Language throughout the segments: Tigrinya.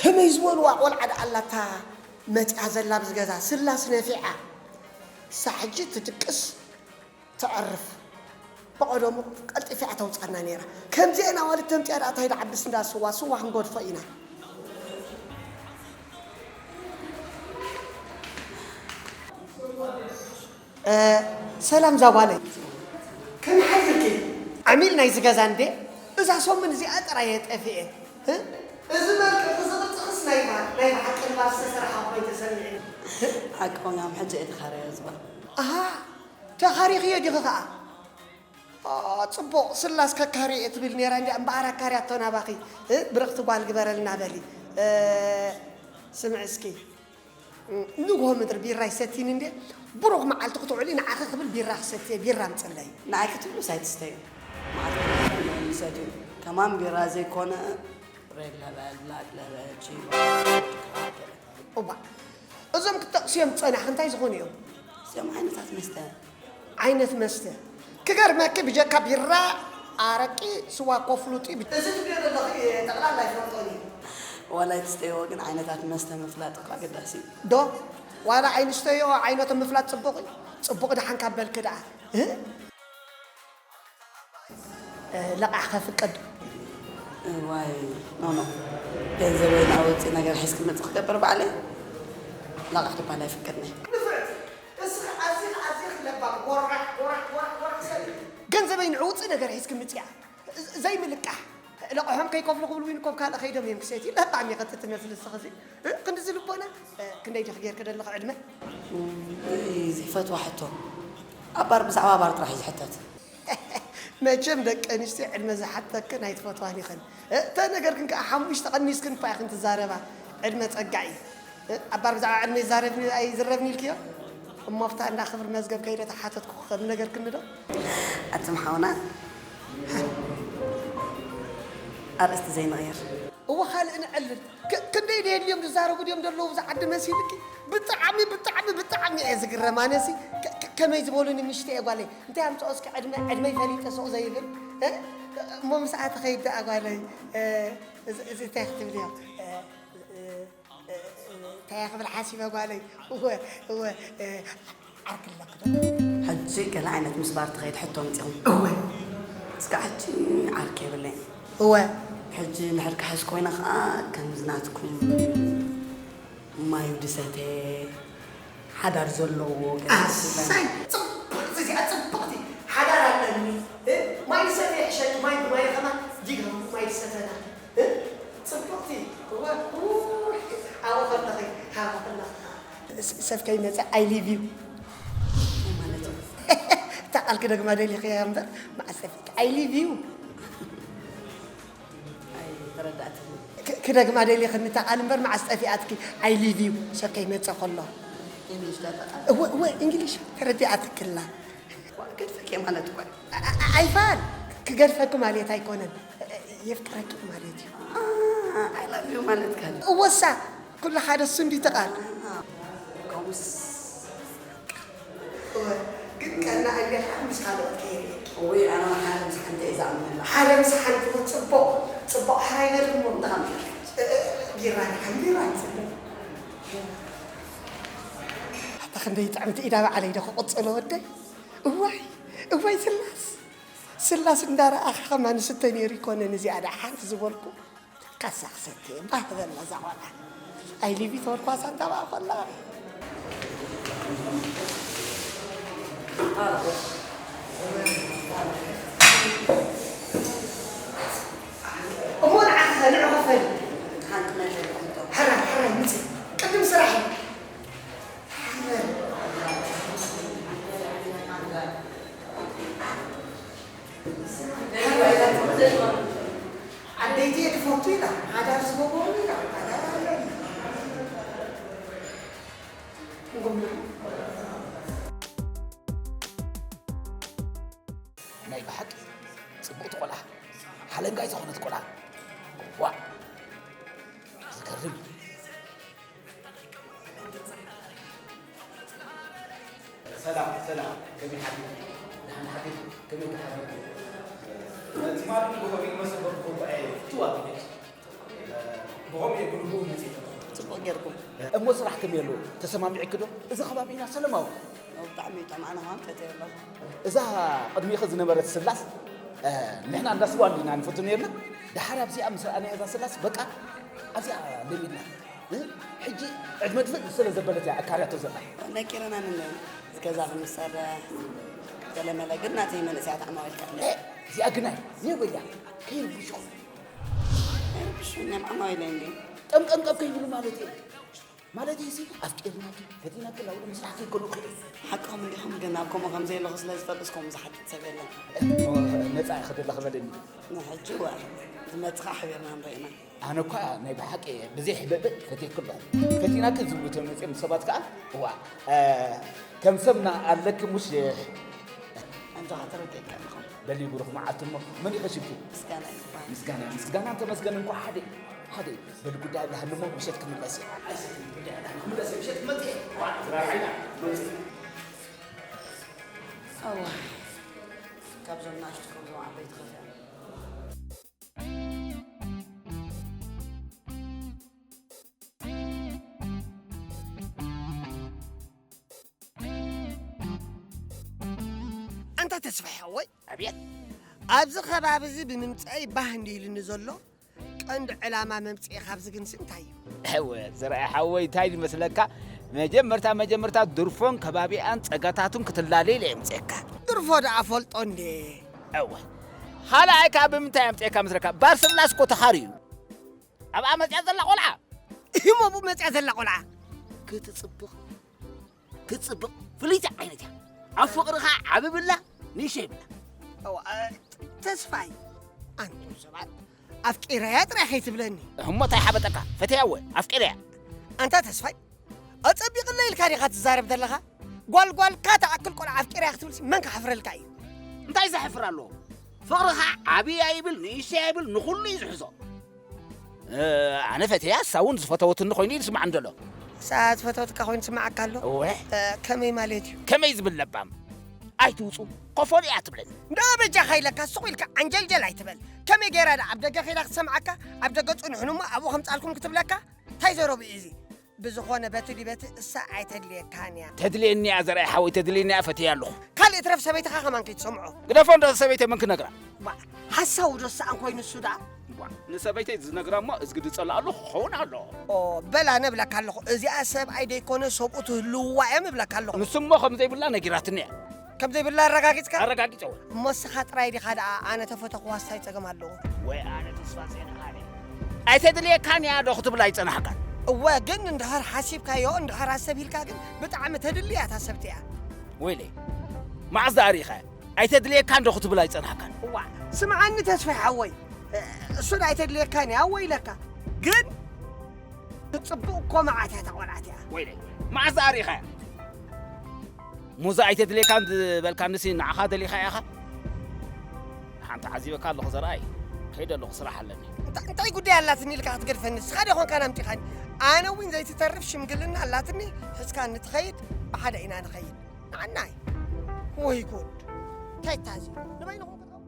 ከመይ ዝበልዋ ቆልዓ ደኣ ኣላታ መጽያ ዘላ ኣብዚ ገዛ ስላስ ነፊዓ። እሳ ሕጂ ትድቅስ ተዕርፍ። ብቐደሙ ቀልጢፋ እያ ተውጻና ነይራ። ከምዚአን ኣዋልድ ተምጽያ ደኣ እንታይ ደዓብስ እንዳ ስዋ፣ ስዋ ክንገድፎ ኢና። እ፣ ሰላም ዛጓለይ። ከመይ ሓዲርኪ? ዓሚል ናይዚ ገዛ እንዴ? እዛ ሰሙን እዚኣ ጥራይ እየ ጠፊኤ። እ? እዚ መልክዕ፣ እዚ ቅርጽኽስ ናይ ባ-፣ ናይ ብሓቂ እምበር ዝተሰርሐ ኮይኑ ተሰሚዑኒ። ሓቂ ኮይኑ ኣብ ሕጂ እየ ተኻርየ ዝባ። ኣሃ፣ ተኻሪኽዮ ዲኺ ኸኣ? ኣ፣ ጽቡቕ፣ ስላስ ከካሪ እየ ትብል ነይራ እንድያ፣ እምበኣር ኣካርያቶ ናባኺ። እ፣ ብርኽቲ ጓል ግበረልና በሊ። እ፣ ስምዒ እስኪ። ንግሆ ምድሪ ቢራ ይሰትይኒ እንዴ? ብሩኽ መዓልቲ ክትውዕሊ ንዓኺ ክብል ቢራ ክሰትየ፣ ቢራ ኣምጽለይ። ንዓይ ክትብሉስ ኣይትስተዩ። መዓልቲ ክትውዕሉ ይሰትዩ። ከማን ቢራ ዘይኮነ ሬድ ለበል፣ ብላክ ለበል፣ ቺባ፣ እዋ፣ እዞም ክትጠቕስዮም ዝጸናሕኪ እንታይ ዝኾኑ እዮም? እዚኦም ዓይነታት መስተ። ዓይነት መስተ። ክገርመኪ ብጀካ ቢራ፣ ኣረቂ፣ ስዋ እኮ ፍሉጥ እዩ። እዚ ትብልዮ ዘለኺ ጠቕላላ ኣይፈልጦን እዩ። ዋላ ኣይትስተይዎ ግን ዓይነታት መስተ ምፍላጥ እኮ ኣገዳሲ እዩ። ዶ? ዋላ ኣይንስተዮ ዓይነቶም ምፍላጥ ጽቡቕ እዩ። ጽቡቕ ደሓን ካብ በልኪ ደኣ። እ? እ፣ ለቓሕ ከፍቅድ። እዋይ፣ ኖ፣ ኖ። ገንዘበይ ናውፂ ነገር ሒዝኪ ምፅእ ክገብር ባዕለይ ለቓሕ ድባል ኣይፍቅድን እየ። ንፍዕቲ፣ እስኺ ኣዚኺ፣ ኣዚኺ ለባም፣ ጎራሕ፣ ጎራሕ፣ ጎራሕ፣ ጎራሕ፣ ሰብ። ገንዘበይ ንዕውፂ ነገር ሒዝኪ ምፅያ። ዘይምልቃሕ። ለቕሖም ከይከፍሉ ክብሉ ዊን ኮብ ካልእ ከይዶም እዮም ክሰትዩ። ለባም ኢኺ ትመስሊ እስኺ፣ እዚ፣ እ፣ ክንድዚ ልቦና፣ እ፣ ክንደይ ዲኺ ጌርኪ ዘለኺ ዕድመ? እም፣ ዘይፈትዋ ሕቶ። ኣባር ብዛዕባ ኣባር ጥራሕ እዩ ዝሕተት። መቸም ደቂ ኣንስትዮ ዕድመ ዝሓተክን ኣይትፈትዋን ኢኽን። እ፣ ተነገርክን ከኣ ሓሙሽተ ቀኒስክን እኳ ኢኽን ትዛረባ። ዕድመ ጸጋ እዩ። እ፣ ኣባር ብዛዕባ ዕድመ ይዛረብኒ ኣይዝረብኒ ኢልክዮ? እሞ ኣብታ እንዳ ክብሪ መዝገብ ከይደ ተሓተትኩ ከም ነገርክኒ ዶ? ኣቱም ሓውና፣ ኣርእስቲ ዘይንቕይር። እወ፣ ካልእ ንዕልል። ክ-፣ ክንደይ ደየድልዮም ዝዛረቡ ድዮም ዘለዉ ብዛ ዓዲ መሲልኪ? ብጣዕሚ፣ ብጣዕሚ፣ ብጣዕሚ እየ ዝግረም። ኣነሲ ከ-፣ ከ-፣ ከመይ ዝበሉ ንምሽቲ እየ ጓለይ። እንታይ ኣምፅኦ እስኪ ዕድመ-፣ ዕድመይ ፈሊጠ ሱቕ ዘይብል? እ? እሞ ምስኣ ትኸይድ ደኣ ጓለይ። እ፣ እዚ፣ እዚ እንታይ ክትብልዮ? እ፣ እ፣ እ፣ እንታይ እየ ክብል ሓሲበ ጓለይ? እወ፣ እወ፣ እ፣ ዓርኪ ኣለኪ ዶ? ሕጂ ገለ ዓይነት ምስባር ትኸይድ ሕቶ ኣምፂኹም። እወ። እስካዕ ሕጂ ዓርኪ የብለይን። እወ። ሕጂ እንድሕር ክሕዝ ኮይነ ከዓ ከምዚ ናትኩም ማዩ ድሰተ ሓዳር ዘለዎ ገለ ኣሳይ፣ ጽብቕቲ እዚኣ፣ ጽብቕቲ። ሓዳር ኣለኒ። እ? ማይ ዝሰትየ ይሕሸኒ፣ ማይ ብማይ ከማን ዲጋ ማይ ዝሰተና። እ? ጽብቕቲ። እወ፣ ውይ፣ ኣብኡ ከለኺ፣ ኣብኡ ከለኺ። ስ-፣ ሰብ ከይመጸ፣ I love you ማለት እዩ። እታ ቃል ክደግማ ደሊኽያ እምበር፣ መዓስ ጠፊእኪ? I love you። ኣይተረዳእትኒ። ክ-፣ ክደግማ ደሊኽኒ እታ ቃል እምበር መዓስ ጠፊኣትኪ? I love you ሰብ ከይመጸ ከሎ። እንግሊሽ ዳታ ቃል? እወ፣ እወ፣ እንግሊሽ ተረዲኣትክላ። ዋ፣ ገድፈኪ ማለት እኮ። ኣ-፣ ኣ-፣ ኣይፋል፣ ክገድፈኪ ማለት ኣይኮነን። የፍቅረኪ ማለት እዩ። ኣ፣ I love you ማለት ካል? እወሳ፣ ኩሉ ሓደ እሱ እንዲ ተቃል። አ፣ ከምኡስ እወ፣ ግን ቀና እንዲኻ ምስ ካልኦት ከየድልየኪ። እውይ፣ ኣነ ሓደ ምስ ሓንቲ እየ ዝኣምነላ። ሓደ ምስ ሓንቲ እውን ጽቡቕ፣ ጽቡቕ ሕራይ በል እሞ። እንታይ ከምዚ ኢልካ? እ፣ እ፣ ቢራ ድሓን ቢራ ንጽቡቕ። ኣታ ክንደይ ጥዕምቲ ኢዳ ባዕለይ ዶ ክቕጽሎ ወደይ? እዋይ፣ እዋይ ስላስ። ስላስ እንዳረኣኻ ከማን ዝስተ ነይሩ ይኮነን እዚኣ ደኣ ሓንቲ ዝበልኩ። ካሳ ክሰቲ ባህ በላ እዛ ቆልዓ። ኣይሊቢ ተወልኳሳ እንተባኣ ኮላ። እሞ ንዓኻ ንዑ ክፈል። ሓንቲ ነገር ሕቶ። ሕራይ፣ ሕራይ፣ ምጽእ። ቅድም ስራሕ። ሕራይ። ዓበይቲ እየ ትፈቱ ኢላ፣ ሓዳር ዝገበሩ ኢላ፣ ሓዳር ኣለኒ። ንጎምና። ናይ ብሓቂ ጽቡቕቲ ቆልዓ፣ ሓለንጋይ ዝኾነት ቆልዓ። ዋእ! ዝገርም እዩ። ሰላም፣ ሰላም፣ ከመይ ሓዲርኩም? ደሓን ሓዲርኩም? ከመይ ሓዲርኩም? ትማሊ ንግሆ ፊልም መሰቦት ክኹባኤ ፍትዋ ቪድዮስ። ብኸምኡ እየ ብልቡ መፂእ። ፅቡቕ ጌርኩም። እሞ ስራሕ ከመይ ኣሎ? ተሰማሚዕኪ ዶ? እዚ ከባቢና ሰላማዊ። ብጣዕሚ እዩ ጥዑም፣ ኣነ ኸማን ፈትየ ኣለኹ። እዛ ቅድሚኺ ዝነበረት ስላስ፣ እ፣ ንሕና እንዳ ስዋ እንዲና ንፈቱ ነርና። ደሓር ኣብዚኣ ምስ ረኣናያ እዛ ስላስ፣ በቃ ኣብዚኣ ለሚድና። እ፣ ሕጂ ዕድመ ድፍእ ስለ ዘበለት እያ ኣካርያቶ ዘላ። ነቂርና ንንበል። እዚ ገዛ ክንሰርሕ ገለመለ ግን ናተይ መንእሰያት ዓማዊልካ። እ፣ እዚኣ ግናይ፣ ኔጎያ፣ ከይርብሽኹም። ኣይርብሹን እዮም ዓማዊለይ እንድዮም። ጠምጠምጠም ከይብሉ ማለት እዩ። ማለት እዩ ሲ፣ ኣፍቂርናኪ፣ ፈቲናኪ፣ ናብ ምስራሕ ከይከሉ ክእል። ሓቅኹም እንዲኹም፣ ግን ኣብ ከምኡ ከም ዘየለኹ ስለ ዝፈልጥ፣ እስከ ዝሓትት ሰብ የለን። እሞ ነፃ ኢኺ ደለኺ በለኒ። ንሕጂ እዋ፣ ዝመጽእ ሓቢርና ንርኢ ኢና። ኣነ እኳ ናይ ብሓቂ ብዘይ ሕብእብእ ፈትየኪ ኣለኹ። ፈቲናኪ ዝብሉ ተመፅኦም ሰባት ከዓ፣ እዋ፣ እ፣ ከም ሰብና ኣለኪ ሙሽ። ኣንታ ተረዲእካ ኣለኹ። በሊ ብሩኽ መዓልቲ እሞ፣ መን እዩ ሽምኪ? ምስጋና ይባሃል። ምስጋና፣ ምስጋናን ተመስገንን እኮ ሓደ እዩ። ሓደ እዩ። በሊ ጉዳይ ኣብልሃኒ እሞ፣ ምሸት ክምለስ እየ። ኣይሰትን ጉዳይ ኣብልሃኒ፣ ክምለስ እየ፣ ምሸት ክመፅእ እየ። ዋ፣ ዝራርዓይና፣ መፅእ። እዋ፣ ካብዞም ናሽቱ፣ ካብዞም ዓበይቲ ከፊያ። ኣንታ ተስፋይ ሓወይ፣ ኣቤት። ኣብዚ ከባቢ እዚ ብምምጻይ ባህ እንዲ ኢሉኒ ዘሎ ቀንዲ ዕላማ መምጽኤ ካብዚ ግንሲ እንታይ እዩ? እወ፣ ዘርኣይ ሓወይ፣ እንታይ ይመስለካ? መጀመርታ፣ መጀመርታ ድርፎን ከባቢኣን ጸጋታቱን ክትላለይ ኢለ የምጽኤካ። ድርፎ ደኣ ፈልጦ እንዴ? እወ። ካልኣይ ከኣ ብምንታይ የምጽኤካ መስለካ? ባርስላስ እኮ ተኻርዩ። ኣብኣ መጽያ ዘላ ቆልዓ። እሞ ብኡ መጽያ ዘላ ቆልዓ ክትጽብቕ፣ ክትጽብቕ ፍልይቲ ዓይነት እያ። ኣብ ፍቕርኻ ዓቢ ብላ፣ ንእሽቶ ይብላ። እዋ፣ እ፣ ተስፋይ፣ ኣንቱም ሰባት፣ ኣፍቂረያ ጥራይ ከይትብለኒ። እሞ እንታይ ሓበጠካ? ፈትያ እወ፣ ኣፍቂረያ። ኣንታ ተስፋይ፣ ኣጸቢቕለይ ኢልካ ዲኻ ትዛረብ ዘለኻ? ጓል ጓልካ ትኣክል ቆልዓ ኣፍቂረያ ክትብልሲ መን ክሓፍረልካ እዩ? እንታይ ዘሕፍር ኣለዎ? ፍቕርኻ ዓብይ ኣይብል፣ ንእሽተይ ኣይብል፣ ንኹሉ እዩ ዝሕዞ። እ፣ ኣነ ፈትያ፣ እሳ እውን ዝፈተወትኒ ኮይኑ እዩ ዝስምዓኒ ዘሎ። እሳ ዝፈተወትካ ኮይኑ ዝስምዓካ ኣሎ? እወ። እ፣ ከመይ ማለት እዩ? ከመይ ዝብል ለባም? ኣይትውፁ፣ ኮፈሉ እያ ትብለኒ። እንዳ በጃኻ ኢለካ ሱቕ ኢልካ ዓንጀልጀል ኣይትበል። ከመይ ገይራ ደኣ ኣብ ደገ ከይዳ ክትሰምዓካ? ኣብ ደገ ጽንሑን እሞ ኣብኡ ከምጻልኩም ክትብለካ? እንታይ ዘረብኡ እዩ እዚ? ብዝኾነ በቲ ድዩ በቲ እሳ ኣይተድልየካን እያ። ተድልየኒ እያ ዘርኣይ ሓወይ፣ ተድልየኒ እያ፣ ፈትያ ኣለኹ። ካልእ ትረፍ ሰበይትኻ ከማን ከይትሰምዖ። ግደፎ እንዶ ሰበይተይ መን ክነግራ? ዋ፣ ሓሳዊ ዶ ሰኣን ኮይኑ እሱ ደኣ? ዋ፣ ንሰበይተይ ዝነግራ እሞ እዝጊ ዝጸልኣሉ ክኸውን ኣሎ። ኦ፣ በላ ነብለካ ኣለኹ። እዚኣ ሰብኣይ ደይኮነ ሰብኡ ትህልውዋ እዮም እብለካ ኣለኹ። ንሱ እሞ ከም ዘይብላ ነጊራትኒ እያ። ከም ዘይብላ ኣረጋጊጽካ? ኣረጋጊጸ እውን። እሞ እስኻ ጥራይ ዲኻ ደኣ ኣነ ተፈተኽዋ እንታይ ጸገም ኣለዎ? ወይ ኣነ ተስፋ ዜና ኣነ። ኣይተድልየካን እያ ዶ ክትብል ኣይጸናሕካን? እወ፣ ግን እንድሕር ሓሲብካዮ፣ እንድሕር ኣሰብ ኢልካ ግን ብጣዕሚ ተድሊ እያ እታ ሰብቲ እያ። ወይለይ፣ መዓዝ ደኣ ርኢኻያ? ኣይተድልየካን ዶ ክትብል ኣይጸናሕካን? እዋ፣ ስምዓኒ ተስፋይ ሓወይ፣ እሱ ደኣ ኣይተድልየካን እያ፣ ወይለካ። ግን ጽቡቕ እኮ መዓት እያ እታ ቆልዓት እያ። ወይለይ፣ መዓዝ ደኣ ርኢኻያ? ሙዛ ኣይተድልየካን ዝበልካንሲ ንዓኻ ደሊኻ ኢኻ? ሓንቲ ዓዚበካ ኣለኹ ዘርኣይ። ከይደ ኣለኹ፣ ስራሕ ኣለኒ። እንታ-፣ እንታይ ጉዳይ ኣላትኒ ኢልካ ክትገድፈኒ? ንስኻ ዶ ኾንካ ኣምጺኻኒ? ኣነ እውን ዘይትተርፍ ሽምግልና ኣላትኒ፣ ሒዝካኒ ትኸይድ፣ ብሓደ ኢና ንኸይድ። ንዓናይ። ወይ ጉድ! እንታይ ታዚ? ንበይንኹም ክትኸውን?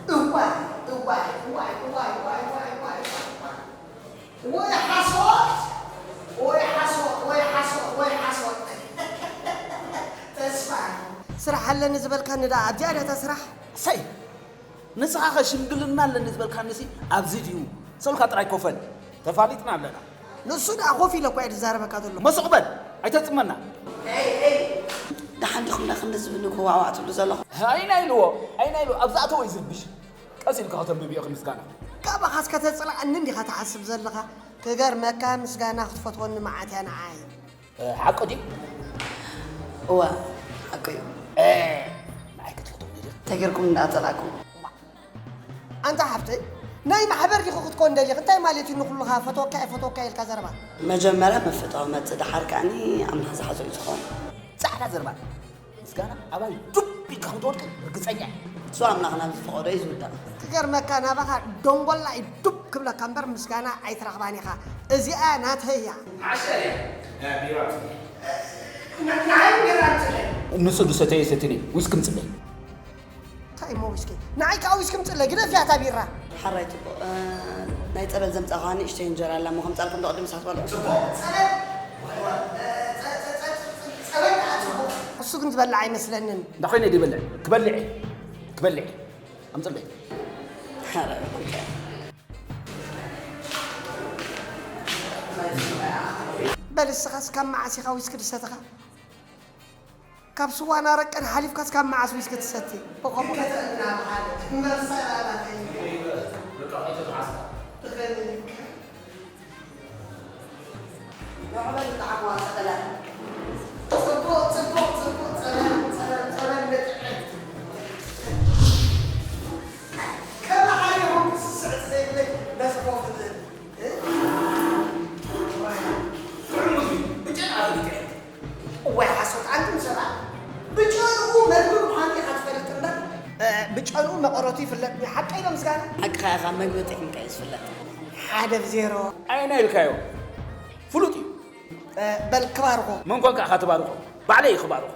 እዋይ፣ እዋይ፣ እዋይ፣ እዋይ። ወይ ሓሶት፣ ወይ ሓሶት፣ ወይ ሓሶት፣ ወይ ሓሶት። ተስፋ። ስራሕ ኣለኒ ዝበልካኒ ደኣ ኣብዚኣ ድያ እታ ስራሕ? እሰይ! ንስኻ ኸ ሽምግልና ኣለኒ ዝበልካንሲ ኣብዚ ድዩ? ሰብልካ ጥራይ ኮፈል። ተፋሊጥና ኣለና። ንሱ ደኣ ኮፍ ኢለ እኮ እየ ዝዛረበካ ዘሎ። እሞ ስቕ በል፣ ኣይተጽመና። ደሓን ዲኹም ዳ ክንድዚ ብንግዋዋዕ ትብሉ ዘለኹም? ኣይና ኢልዎ፣ ኣይና ኢልዎ። ኣብ ዝኣተወ እዩ ዝርብሽ። ቀስ ኢልካ ከተንብብዮ፣ ከምስጋና። ካባኻስ ከተጽልኣኒ እንዲኻ ትሓስብ ዘለኻ? ክገርመካ፣ ምስጋና ክትፈትወኒ መዓት እያ ንዓይ። እ፣ ሓቂ ድዩ? እወ፣ ሓቂ እዩ። እ፣ ንዓይ ክትፈትውኒ ዲኺ? እንታይ ጌርኩም እንዳጸላእኩም? ኣንታ ሓፍተይ፣ ናይ ማሕበር ዲኺ ክትኮን ደሊኺ? እንታይ ማለት እዩ ንኹሉ ኸኣ ፈትወካ እየ፣ ፈትወካ እየ ኢልካ ዘረባ? መጀመርያ ምፍታው መጽእ፣ ደሓር ከኣኒ ኣብ ምሕዛሕ እዩ ዝኸውን። ጻዕዳ ዘረባ። ምስጋና ኣባይ ዱብ ኢልካ ከም ትወድቂ ርግጸኛ እየ። እሱ ኣምላኽ ናብ ዝፈቐዶ እዩ ዝውደቕ። ክገርመካ፣ ናባኻ ደንጎላ እዩ ዱብ ክብለካ እምበር ምስጋና ኣይትረኽባን ኢኻ። እዚኣ ናተይ እያ። ዓሻ እያ። ቢራ። ንዓይ ቢራ ኣምፅለይ። ንሱ ዝሰተየ ሰቲኒ፣ ዊስኪ ምፅለይ። እንታይ እሞ ዊስኪ? ንዓይ ከዓ ዊስኪ ምፅለይ፣ ግደፍያ እታ ቢራ። ሓራይ ፅቡቕ። እ፣ ናይ ጸበል ዘምጻእኳ ንእሽተይ እንጀራ ኣላ እሞ ከምጻልኩም ዶ ቅድም ሳትበልዑ? እሱ ግን ዝበልዕ ኣይመስለንን። እንዳ ኮይነ ድበልዕ? ክበልዕ እየ። ክበልዕ እየ። ኣምጽለይ። ሓራይ። በል እስኻስ ካብ መዓስ ኢኻ ዊስኪ ድሰተኻ? ካብ ስዋን ኣረቅን ሓሊፍካስ ካብ መዓስ ዊስኪ ትሰቲ? ብኸምኡ እዋይ ሓሶት፣ ኣንቱም ሰባት ብጨንኡ መግቢ ምዃኑ ኢኻ ትፈልጥ እምበር፣ እ፣ ብጨንኡ መቐረቱ ይፍለጥ። ሓቀይ ዶ ምስጋና? ሓቅኻ ኢኻ፣ መግቢ ጥዒምካ እዩ ዝፍለጥ። ሓደ ብዜሮ። ኣየናይ ኢልካዮ? ፍሉጥ እዩ። እ፣ በል ክባርኾ። መን ኮንካ ኢኻ ትባርኾ? ባዕለይ እየ ክባርኾ።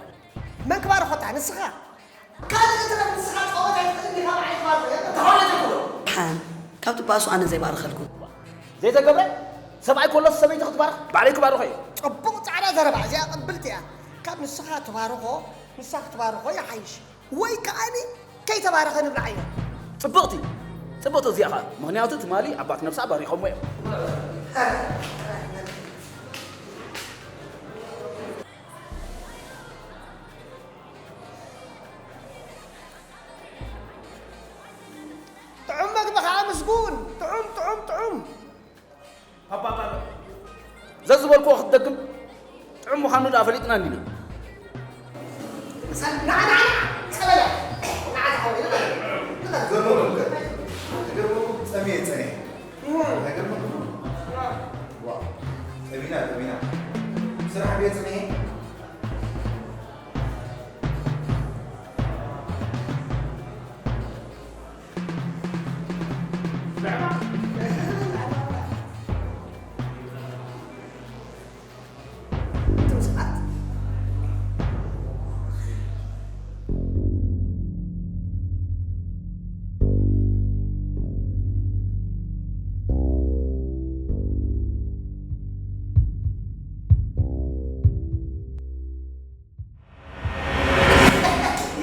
መን ክባርኾ እታ ንስኻ? ካልእ እትረፍ ንስኻ ጸወታ ኣይትኽእልን ኢኻ፣ ባዕለይ ክባርኾ እየ። ተኻእሎ ኣይትብሎ። ሓን፣ ካብ ትባእሱ ኣነ ዘይባርኸልኩም። ዘይተገብረ ሰብኣይ ከሎስ ሰበይቲ ክትባርኽ ባዕለይ ክባርኾ እየ። ጽቡቕ ጻዕዳ ዘረባ፣ እዚኣ ቅብልቲ እያ። ካብ ንስኻ ትባርኾ፣ ንሳ ክትባርኾ ይሓይሽ። ወይ ከኣኒ ከይተባረኸ ንብልዓዮ። ጽብቕቲ፣ ጽብቕቲ እዚኣ ኸኣ። ምኽንያቱ ትማሊ ኣባት ነብሳ ባሪኾሞ እዮም። ጥዑም መግቢ ኸዓ ምስጉን። ጥዑም፣ ጥዑም፣ ጥዑም። ኣባ ቃሎ፣ ዘዝበልክዎ ክትደግም ጥዑም ምዃኑ ደኣ ፈሊጥና እንዲና። ንዓ፣ ንዓ፣ ንዓ፣ ጸበለ። ንዓ፣ ዝሓወይ፣ ንዓ። ገርመኩም ከ፣ ገርመኩም ጸሚየ ጸኒሐ። ኣይገርመኩም? ዋው፣ ጠሚና፣ ጠሚና። ስራሕ ቤት ጸኒሐ።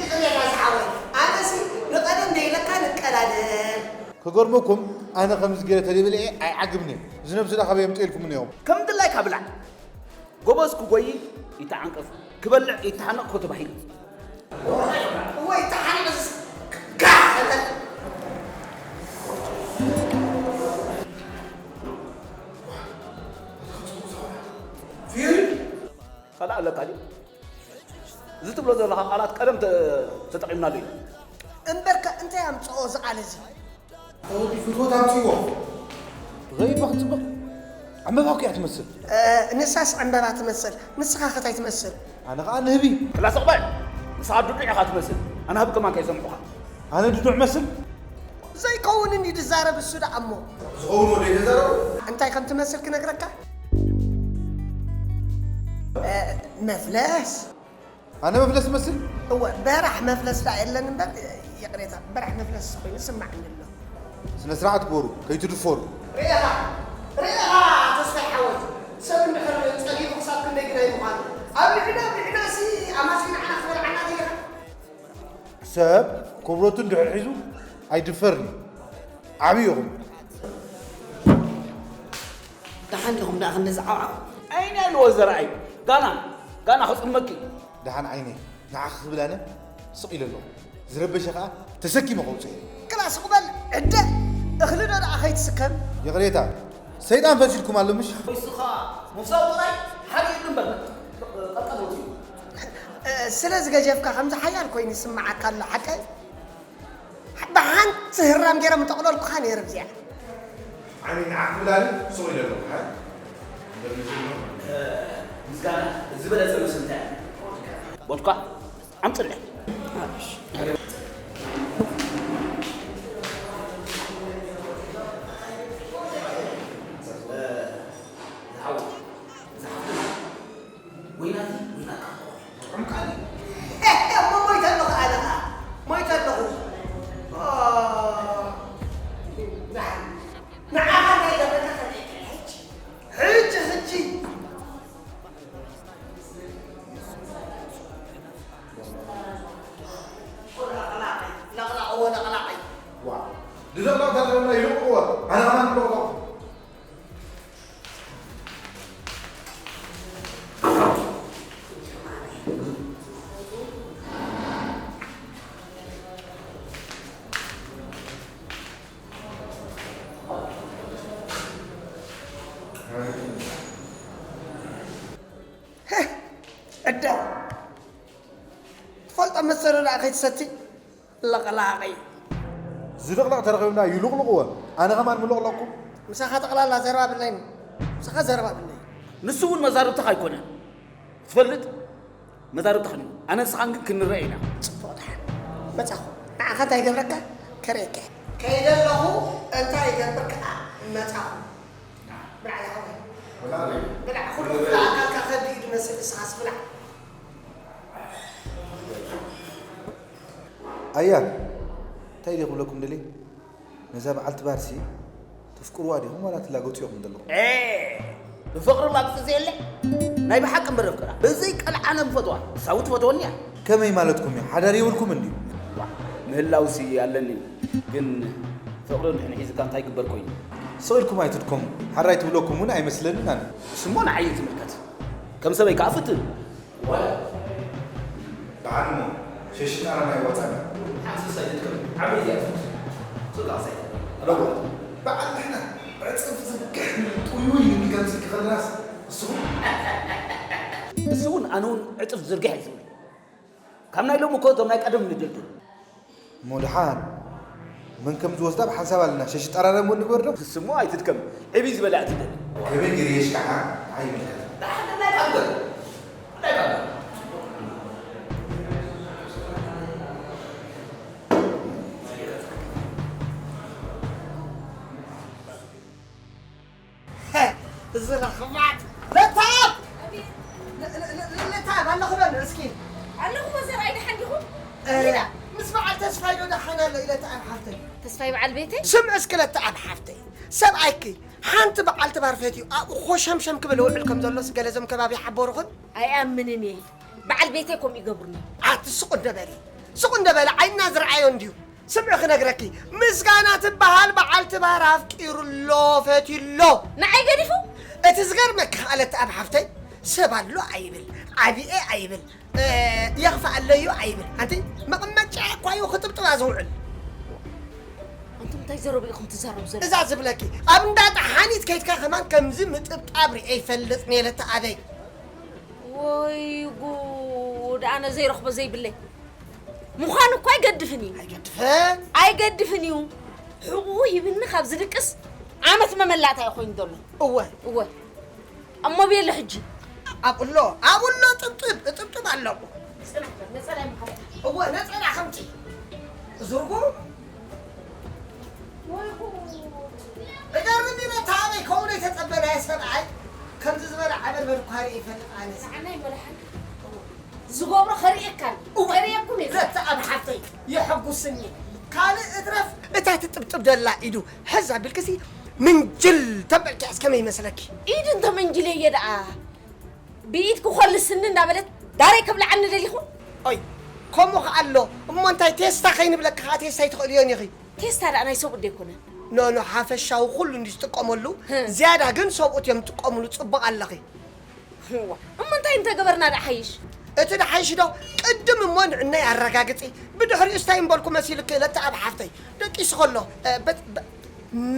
ይቕሬታ ዝሓወይ፣ ኣነሲ ንቐደም ደይለካ ንቀዳደም። ክገርመኩም፣ ኣነ ከምዚ ገይረ ተደብልዐ ኣይዓግብን እየ። እዚ ነብሲ ደኣ ካበይ ኣምፅኤልኩም እዮም? ከም ድላይካ ብላዕ። ጎበዝ ክጎይ ይተዓንቀፍ፣ ክበልዕ ይተሓነቕ እኮ ተባሂሉ። ወይ ተሓነቕስ ጋሕ በል። ፊሪ ካልእ ኣለካ ድዩ? እዚ ትብሎ ዘለኻ ቃላት ቀደም ተ-፣ ተጠቒምናሉ ኢና። እምበርከ እንታይ ኣምጽኦ እዚ ቃል እዚ? ወዲ ፍትወት ኣምጽእዎ። ዘይባ ክትጽብቕ ዕምበባ እኮ እያ ትመስል። እ፣ ንሳስ ዕምበባ ትመስል፣ ንስኻ ከ እንታይ ትመስል? ኣነ ኸኣ ንህቢ። ክላ ስቕ በል። ንስኻ ድዱዕ ኢኻ ትመስል። ኣነ ህቢ ከማን ከይሰምዑኻ። ኣነ ድዱዕ መስል? ዘይከውን እንዲ ድዛረብ እሱ ደኣ እሞ። ዝኸውን ወደ ተዛረቡ። እንታይ ከም ትመስል ክነግረካ? እ፣ መፍለስ። ኣነ መፍለስ መስል? እወ፣ በራሕ መፍለስ ደኣ የለን እምበር፣ ይቕሬታ፣ በራሕ መፍለስ ኮይኑ ይስማዓኒ ኣሎ። ስነ ስርዓት ግበሩ፣ ከይትድፈሩ። ርኢኻ፣ ርኢኻ ተስፋይ ሓወይ፣ ሰብ እንድሕር ጸሊሉ ክሳብ ክንደይ ግዳይ ምዃኑ። ኣብሊዕና ኣብሊዕናሲ ኣማሲና ንዓና ክበልዓና ገይርካ። ሰብ ክብረቱ እንድሕር ሒዙ ኣይድፈርን እዩ። ዓብዪ ኢኹም። ደሓን ዲኹም ደኣ ክንዲ ዝዓብዓብ? ዓይኒ ኣለዎ ዘርኣይ። ጋና፣ ጋና ክጽመኪ። ደሓን ዓይነይ፣ ንዓኺ ክብል ኣነ ስቕ ኢለ ኣለኹ። ዝረበሸ ከኣ ተሰኪመ ከውጽእ እየ። ክላ ስቕ በል ዕደ፣ እኽሊ ዶ ደኣ ከይትስከም? ይቕሬታ፣ ሰይጣን ፈሲልኩም ኣሎ ምሽ? ንስኻ ምፍሳው ጥራይ ሓደ ኢዱ እምበር ቀልቀል ወፂኡ። እ፣ ስለ ዝገጀፍካ ከምዚ ሓያል ኮይኑ ይስምዓካ ኣሎ፣ ሓቀይ? ብሓንቲ ህራም ገይረ ምጠቕለልኩኻ ነይረ ብዚኣ። ዓሚ ንዓኽ ክብል ኣነ ስቕ ኢለ ኣለኹ፣ ሓ? ምስጋና፣ ዝበለጸ መስል እንታይ ኣሎ? ቦድካ ኣምጽለይ። ኣብሽ። ዝለቕለቕ ተረኺብና ይልቕቑዋ። ኣነ ከማን ይልቕለቑ። ዕዳ ትፈልጦ መሰሉ ደኣ ከይትሰቲ ለቕላቒ። ዝልቕለቕ ተረኺብና ይልቕልቕዎ። ኣነ ከማን ምልቕለቕኩ። ምሳኻ ጠቕላላ ዘረባ ብለይኒ። ምሳኻ ዘረባ ብለይ። ንሱ እውን መዛርብትኻ ኣይኮነን። ትፈልጥ? መዛርብትኻ እዩ። ኣነ ንስኻን ግን ክንረአ ኢና። ጽቡቕ ደሓን። መጻኹ። ንዓኻ እንታይ ይገብረካ? ከርእየካ። ከይደ ኣለኹ እንታይ ይገብር ከኣ? መጻኹ። ብላዕ ዝሓወይ። ብላዕ። ብላዕ። ኩሉ ኣካልካ ከብዲ እዩ ዝመስል፣ ንስኻስ ብላዕ። ኣያ፣ እንታይ ድየ ክብለኩም ደልየ? ነዛ በዓልቲ ባርሲ ተፍቅርዋ ዲኹም ዋላ ትላገጹ ኢኹም ዘለኹም? ኤ፣ ብፍቕሪ ላግጺ ዘየለ? ናይ ብሓቂ እምበር ኣፍቅራ። ብዘይ ቀልዓለም ፈትዋ። ሳዊ ትፈትወኒ እያ። ከመይ ማለትኩም እዩ? ሓዳር የብልኩም እንድዩ? ዋ፣ ምህላውሲ ኣለኒ። ግን ፍቕሪ እንድሕን ሒዝካ እንታይ ግበር ኮይኑ? ስቕ ኢልኩም ኣይትድከሙ። ሓራይ ትብለኩም እውን ኣይመስለንን ኣነ። ስሞ ንዓይ እዩ ዝምልከት። ከም ሰበይ ከኣ ፍትን። ዋላ በዓል እሞ ሸሽጣራ ናይ ወጻና። ሓንሳብ ሳይትከም ዓበይቲ ኣትፈት። ጽቡቕ ሳይት። ረቡዕ። በዓል ንሕና ዕጽፍ ዝርግሕ ጥውይውይ ንገልጽ ክኸልናስ ንስኹም? እሱ እውን ኣነ እውን ዕጽፍ ዝርግሕ እዩ ዝብል። ካብ ናይ ሎሚ እኮ እቶም ናይ ቀደም ንደልድል። እሞ ደሓን መን ከም ዝወስዳ ብሓንሳብ ኣለና። ሸሽጣራ ደሞ ንግበር ዶ? ስሞ ኣይትድከም። ዕብይ ዝበላ እትደሊ። ከመይ ገይረ የሽካዓ? ንዓይ ይምልከት። ደሓን ናይ ካብ ገር። ናይ ካብ ገር። እዚ ረኽባጥ። ለታብ! ለ-፣ ለ-፣ ለ-፣ ለታብ፣ ኣለኹ በል እስኪ። ኣለኹ፣ ዘርኣይ፣ ደሓን ዲኹም? እ፣ ሜዳ። ምስ በዓል ተስፋይ ዶ ደሓን ኣሎ ኢለ ተኣብ ሓፍተይ። ተስፋይ በዓል ቤተይ? ስምዒ እስኪ ለታብ ሓፍተይ። ሰብኣይኪ ሓንቲ በዓልቲ ባር ፈትዩ ኣብኡ ኾሸምሸም ክብል ውዕል ከም ዘሎስ ገለ እዞም ከባቢ ይሓበሩኽን? ኣይኣምንን እየ። በዓል ቤተይ ከምኡ ይገብሩኒ። ኣቲ ስቕ እንዶ በሊ። ስቕ እንዶ በሊ፣ ዓይንና ዝረኣዮ እንድዩ። ስምዒ ክነግረኪ፣ ምስጋና ትበሃል በዓልቲ ባር ኣፍቂሩ ኣሎ፣ ፈትዩ ኣሎ። ንዓይ ገዲፉ? እቲ ዝገርመኪ ከኣ ለተኣብ ሓፍተይ፣ ሰብ ኣሎ ኣይብል፣ ዓብየ ኣይብል፣ እ፣ የኽፍኣለዩ ኣይብል። ኣንቲ መቐመጫ እኳ እዩ ክጥብጥባ ዝውዕል። ኣንቱም እንታይ ዘረቡ ኢኹም ትዛረቡ ዘለኹም? እዛ ዝብለኪ፣ ኣብ እንዳ ጠሓኒት ከይድካ ከማን ከምዚ ምጥብጣብ ርእየ ይፈልጥ እየ ለተኣበይ። ወይ ጉድ፣ ኣነ ዘይረኽቦ ዘይብለይ። ምዃኑ እኮ ኣይገድፍን እዩ። ኣይገድፍን? ኣይገድፍን እዩ። ሕቑኡ ሂብኒ ካብ ዝድቅስ ዓመት መመላእታ እዩ ኮይኑ ዘሎ። እወ። እወ። እሞ ቤሎ ሕጂ። ኣብሎ፣ ኣብሎ ጥብጥብ፣ እጥብጥብ ኣለኹ። ጽናሕ በል፣ ነጸላ ይምሓረካ። እወ፣ ነጸላ ከምጺ። ዝርጉ? ወይ ጉድ። እገርም እዩ፣ ነታ ኣበይ ከምኡ ዘይተጸበናዮ ሰብኣይ ከምዚ ዝበለ ዓበርበር እኳ ርእየ ይፈልጥ ኣነስ። ንዓና ይመርሓን። ዝገብሮ ከርእየካን እወ፣ ከርእየኩም እየ። ነታ ኣብ ሓፍተይ የሐጉስኒ። ካልእ እትረፍ እታ ትጥብጥብ ደላ ኢዱ ሕዝ ኣቢልክሲ ምንጅል ተበልኪያስ ከመይ ይመስለኪ? ኢድ እንተ መንጅለየ ደኣ ብኢድ ክኾልስኒ እንዳበለት ዳረይ ከብልዓኒ ደሊኹ? ኦይ፣ ከምኡ ከኣ ኣሎ። እሞ እንታይ ቴስታ ከይንብለኪ ከኣ ቴስታ ኣይትኽእልዮን ኢኺ። ቴስታ ደኣ ናይ ሰብኡት ደይኮነን? ኖ፣ ኖ፣ ሓፈሻዊ ኩሉ እንድዩ ዝጥቀመሉ። ህም። ዝያዳ ግን ሰብኡት እዮም ዝጥቀምሉ። ጽቡቕ ኣለኺ። እዋ፣ እሞ እንታይ እንተገበርና ደኣ ሓይሽ? እቲ ደሓይሽ ዶ ቅድም እሞ ንዕናይ ኣረጋግጺ፣ ብድሕሪኡ ስታይ እምበልኩ መሲልኪ ለተኣብ ሓፍተይ። ደቂሱ ከሎ፣ እ፣ በ-፣ በ-፣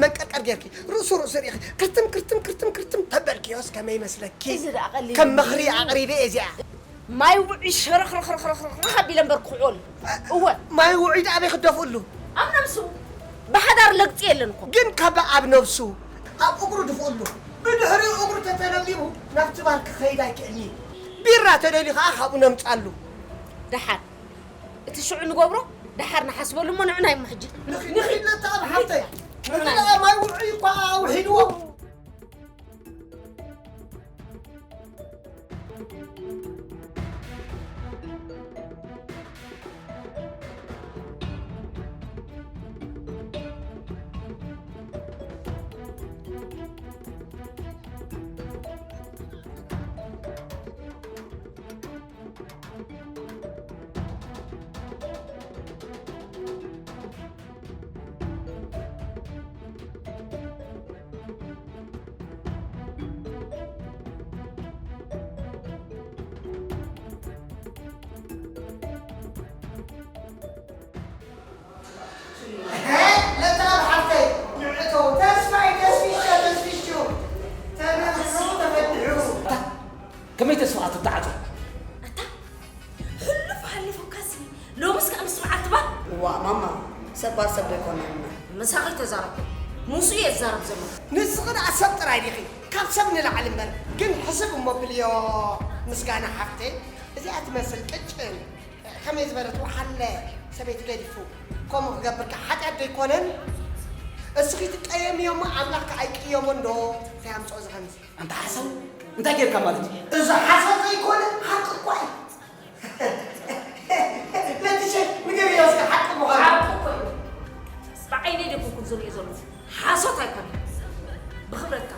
መንቀርቀር ጌርኪ፣ ርእሱ ርእሱ ርኢኺ፣ ክርትም፣ ክርትም፣ ክርትም፣ ክርትም ተበልክዮስ ከመይ ይመስለኪ? እዚ ደኣ ቀሊል ከም እዩ። ምኽሪ ኣቕሪበ እየ እዚኣ። ማይ ውዑይ ሸረኽረኽረኽረኽ ኣቢለ እምበር ክውዕል። እወ። ማይ ውዑይ ደኣ ኣበይ ክደፍእሉ? ኣብ ነብሱ። ብሓዳር ለግጺ የለን እኮ። ግን ካብ ኣብ ነብሱ፣ ኣብ እግሩ ድፍእሉ። ብድሕሪኡ እግሩ ተተለምሊሙ ናብቲ ባር ክኸይድ ኣይክእልን እዩ። ቢራ ተደልዩ ከኣ ካብኡ ነምጻሉ። ደሓር። እቲ ሽዑ ንገብሮ፣ ደሓር ንሓስበሉ እሞ ንዑ ናይ እሞ ሕጂ። ንኺድ፣ ንኺድ ለተኣብ ሓፍተይ። ንዑ ናይ ማይ ውዑይ እኳ ኣውሒድዎ። ምሳኺ ተዛረብ። ምስኡ እየ ዝዛረብ ዘለኹ። ንስኺ ደኣ ሰብ ጥራይ ዲኺ? ካብ ሰብ ንላዕሊ እምበር። ግን ሕስብ እሞ ብልዮ ምስጋና ሓፍተይ፣ እዚኣ ትመስል ቅጭን ከመይ ዝበለት ወሓለ ሰበይቲ ገዲፉ ከምኡ ክገብርካ ሓጢኣት ዶ ኣይኮነን? እስኺ ትቀየምዮ እሞ ኣምላኽ ከኣ ኣይቅየሞን ዶ? እንታይ ኣምጽኦ እዚ ከምዚ? ኣንታ ሓሳዊ፣ እንታይ ጌርካ ማለት እዩ? እዚ ሓሶት ዘይኮነ ሓቂ እኳ እዩ። ለትሸ፣ ንገርዮ እስከ ሓቂ ምዃኑ። ሓቂ እኮ እዩ። ብዓይነይ ደኩንኩም ዝሪኦ ዘለኹ ሓሶት ኣይኮነን። ብኽብረትካ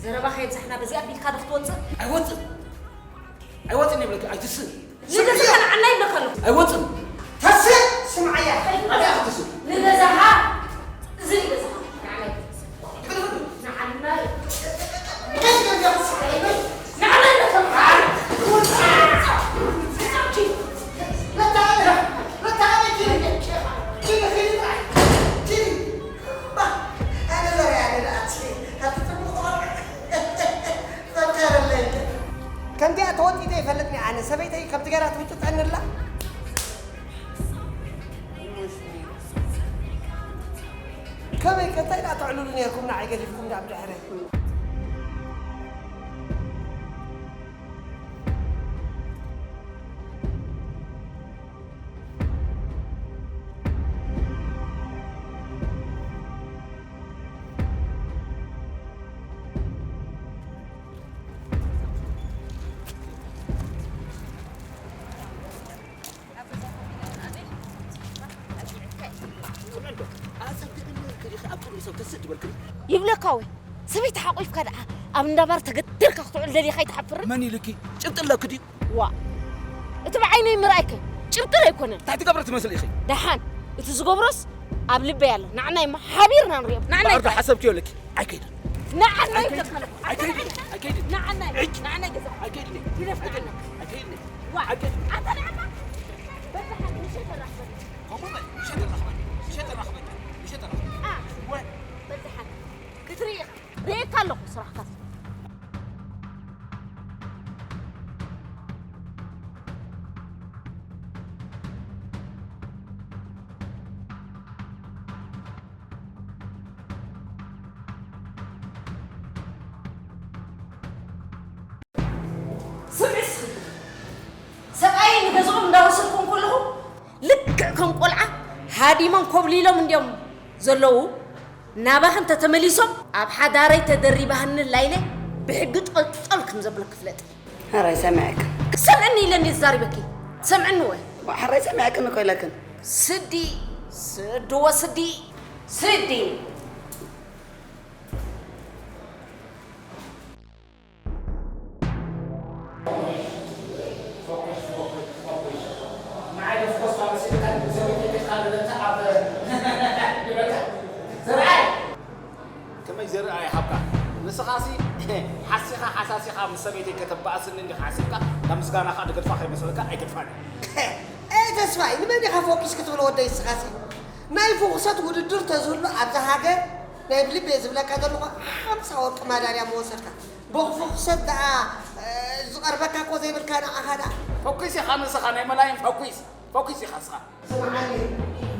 ዘረባ ከየብዛሕና በዚኣ ኣቢልካ ዶ ክትወፅእ? ኣይወፅን። ኣይወፅን ይብለኪ፣ ኣይትስእ። ንገዛኻ ንዓና ይብለካ ኣለኹ። ኣይወፅን። ተስእ፣ ስምዓያ። ኣበይ ክትስእ? ንገዛኻ። እዚ ንገዛኻ ንዓና ይብለካ። ንዓና ይብለካ። ንዓና ይብለካ። ከምዚኣ ተወጢጠ ይፈልጥኒ ኣነ። ሰበይተይ ከምዚ ገይራ ትውጥጠኒ ኣላ። ከመይ ከ እንታይ ደኣ ተዕልሉ ነይርኩም ንዓይ ገዲፍኩም ደኣ ብድሕረይ? ይብለካ ወይ ሰበይቲ ሓቂፍካ ደኣ ኣብ እንዳባር ተገዲርካ ክትውዕል ደሊኻ ኣይትሓፍርን? መን ኢሉኪ? ጭብጢ ኣለኪ ድዩ? ዋ፣ እቲ ብዓይነይ ምርኣይከ ጭብጢ ዶ ኣይኮነን? እንታይ ትገብሪ ትመስሊ ኢኺ? ደሓን፣ እቲ ዝገብሮስ ኣብ ልበይ ኣሎ። ንዓናይ እሞ ሓቢርና ንሪኦ። ንዓናይ ባዕርዶ ሓሰብክዮ ኣለኪ። ኣይከይድን። ንዓናይ ኣይከይድን። ኣይከይድን። ኣይከይድን። ንዓናይ፣ እጭ። ንዓናይ ገዛ። ኣይከይድን። ይለፍዓና። ኣይከይድን። ዋ፣ ኣይከይድን። ኣታ ንዓና በዛ ሓንቲ ምሸት ተራኽበኒ። ከምኡ በል፣ ምሸት ተራኽበኒ። ምሸት ተራኽበኒ። ምሸት ተራኽበኒ። ኣ፣ ወ- በዛ ሓንቲ ክትርኢ ኢኻ። ርእየካ ኣለኹ ስራሕካ። ስምዒ እስኺ። ሰብኣየይ ንገዝኦም እንዳወሰድኩም ከለኹ ልክዕ ከም ቆልዓ ሃዲሞም ኮብሊሎም እንድዮም ዘለዉ። ናባኺ እንተተመሊሶም ኣብ ሓዳረይ ተደሪባህኒ ላይለ ብሕጊ ጠልጠል ከም ዘብለኪ ፍለጢ። ሕራይ ሰሚዐክን። ክሰምዕኒ ኢለ እንድየ ዝዛሪበኪ። ትሰምዕኒ ወይ? ሕራይ ሰሚዐክን እኮ ኢለክን። ስዲ፣ ስዲ ወስዲ፣ ስዲ። ከመይ ዘረኣ ይሃብካ? ንስኻሲ ሓሲኻ ሓሳሲኻ ምስ ሰበይተይ ከተባእስኒ እንዲኻ ሓሲብካ፣ ናብ ምስጋናኻ ድገድፋ ከይመስለካ ኣይገድፋን እየ። ኤይ ተስፋይ፣ ንመን ኢኻ ፎኪስ ክትብል ወደይ ንስኻሲ? ናይ ፍኹሰት ውድድር ተዝህሉ ኣብዛ ሃገር ናይ ብልቢ እየ ዝብለካ ዘለኹ ሓምሳ ወርቂ ማዳልያ ምወሰድካ። ብፍኹሰት ደኣ፣ እ፣ ዝቐርበካ እኮ ዘይብልካ ንዓኻ ደኣ። ፈኲስ ኢኻ ንስኻ ናይ መላይን ፈኲስ፣ ፈኲስ ኢኻ ንስኻ። ስምዓኒ፣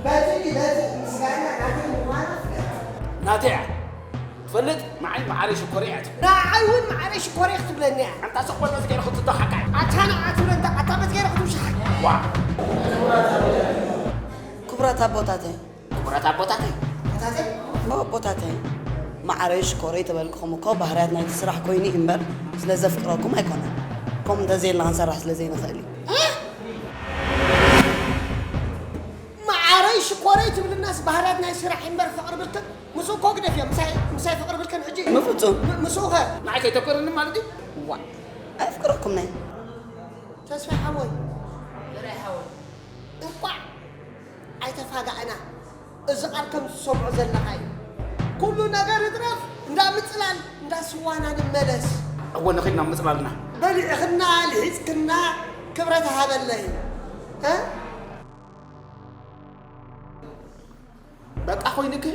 በቲ በቲ ምስጋና ናተይ ምዃና ፍለጥ። ናተይ እያ። ትፈልጥ፣ ንዓይ መዓረይ ሽኮረይ እያ ትብል። ንዓይ እውን መዓረይ ሽኮረይ ክትብለኒ እያ። ኣንታ ስቕ በል በዚ ገይረ ክትተሓካ እያ። ኣታ ንዓ ትብለ እንተ ኣታ በዚ ገይረ ክትውሻሓካ። ዋ። ክቡራት ኣቦታተይ። ክቡራት ኣቦታተይ። ኣቦታተይ? እሞ ኣቦታተይ፣ መዓረይ ሽኮረይ ተበልኩኹም እኮ ባህርያት ናይቲ ስራሕ ኮይኑ እዩ እምበር ስለ ዘፍቅረኩም ኣይኮነን። ከምኡ እንተዘይልና ክንሰርሕ ስለ ዘይንኽእል እዩ። እ? መዓረይ ሽኮረይ ትብልናስ ባህርያት ናይ ስራሕ እምበር ፍቕሪ ብልክን ምስኡ እኮ ግደፍዮ። ምሳይ፣ ምሳይ ፍቕሪ ብልክን ሕጂ። በፍጹም። ም-፣ ምስኡ ኸ? ንዓይ ከይተፍቅረኒ ማለት እዩ? ዋእ፣ ኣየፍቅረኩምን እየ። ተስፋይ ሓወይ። ዘርኣይ ሓወይ። እንቋዕ ኣይተፋጋእና። እዚ ቃል ከም ትሰምዖ ዘለኻ እዩ። ኩሉ ነገር ይትረፍ፣ እንዳ ምጽላል፣ እንዳ ስዋና ንመለስ። እወ፣ ንኺድ ናብ ምጽላልና። በሊዕኽና፣ ልሒጽክና፣ ክብረት ሃበለይ። እ? በቃ ኮይንኪ፣